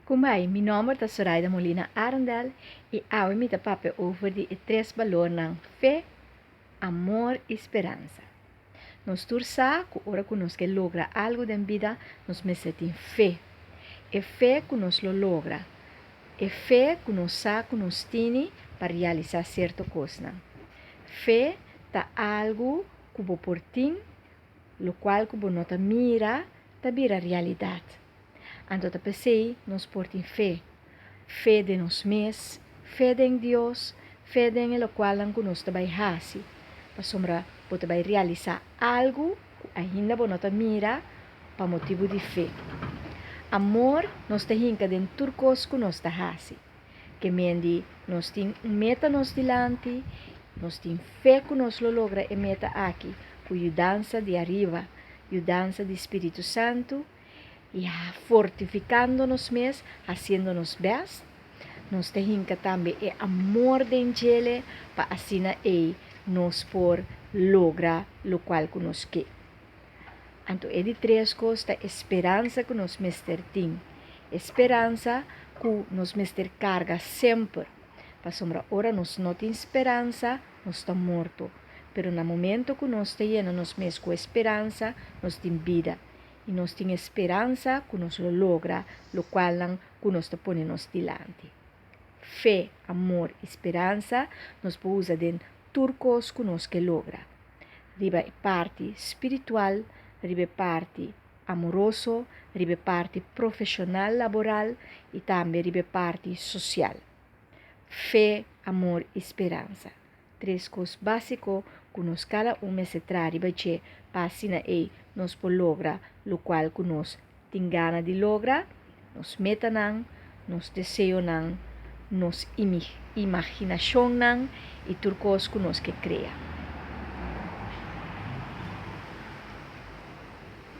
Kumbai, mi nòmber ta Soraida Molina Arendel i awe mi ta papia over di e tres balornan fe, amor i speransa. Nos tur sa ku ora ku nos ke logra algu den bida nos mester tin fe. E fe ku nos lo logra. E fe ku nos sa ku nos tini pa realisá sierto kosnan. Fe ta algu ku bo por tin, lokual ku bo no ta mira ta bira realidat. Anto ta p'esei nos por tin fe. Fe den nos mes, fe den Dios, fe den e lokualnan ku nos ta bai hasi. Pasobra bo ta bai realisá algu ku ainda bo no ta mira pa motibu di fe. Amor nos ta hinka den tur kos ku nos ta hasi. Ke mendi nos tin un meta nos dilanti, nos tin fe ku nos lo logra e meta aki ku yudansa di ariba, yudansa di Spiritu Santu, i fortifikando nos mes, hasiendo nos bèst. Nos ta hinka tambe e amor den djele pa asina ei nos por logra lokual ku nos ke. Anto e di tres kos ta e speransa ku nos mester tin. E speransa ku nos mester karga semper. Pasobra ora nos no tin speransa, nos ta morto. Pero na momento ku nos ta yena nos mes ku e speransa, nos tin bida. I nos tin e speransa ku nos lo logra lokualnan ku nos ta pone nos dilanti. Fe, amor i speransa nos por usa den tur kos ku nos ke logra. Riba e parti spiritual, riba e parti amoroso, riba e parti profeshonal laboral i tambe riba e parti sosial. Fe, amor i speransa. Tres kos básiko ku nos kada un mester traha riba dje pa asina ei nos por logra lokual ku nos tin gana di logra, nos metanan, nos deseonan, nos imaginashonnan i tur kos ku nos ke krea.